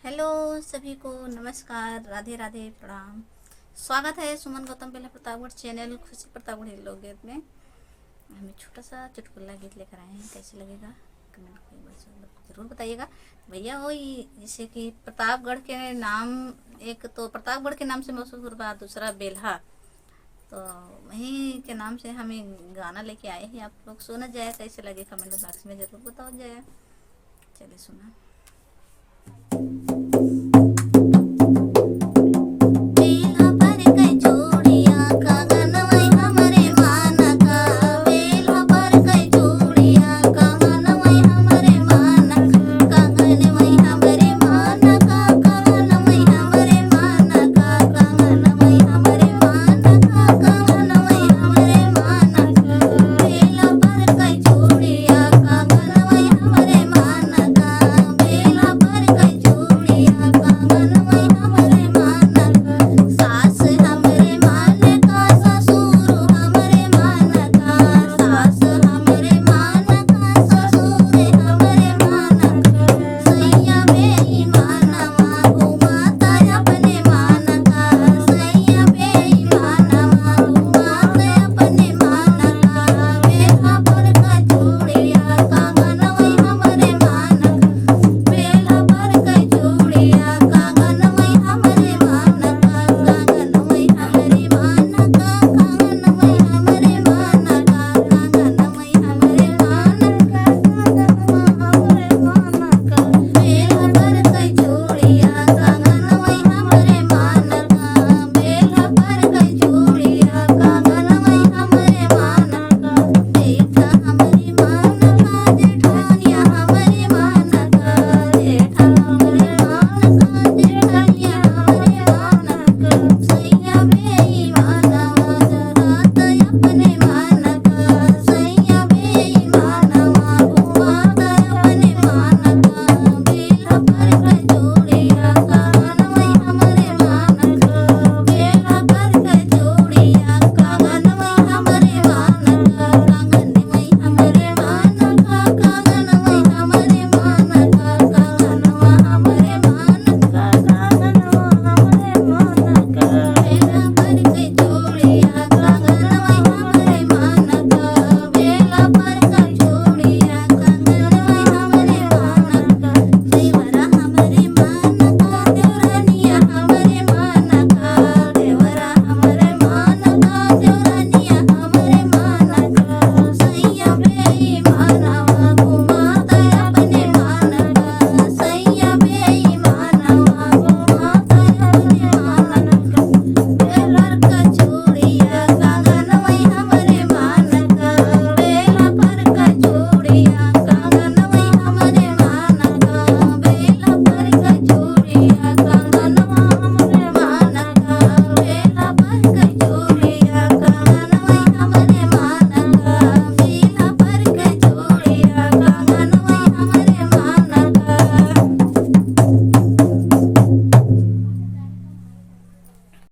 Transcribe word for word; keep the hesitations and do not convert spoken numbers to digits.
हेलो सभी को, नमस्कार, राधे राधे, प्रणाम। स्वागत है सुमन गौतम बेल्हा प्रतापगढ़ चैनल खुशी प्रतापगढ़ी लोकगीत में। हम एक छोटा सा चुटकुला गीत लेकर आए हैं, कैसे लगेगा कमेंट में एक बार जरूर बताइएगा। भैया हो, ये जैसे कि प्रतापगढ़ के नाम, एक तो प्रतापगढ़ के नाम से मशहूर बा, दूसरा बेल्हा, तो वहीं के नाम से हम एक गाना लेके आए हैं। आप लोग सुना जाए, कैसे लगे कमेंट बॉक्स में जरूर बताओ जाए। चलिए सुना।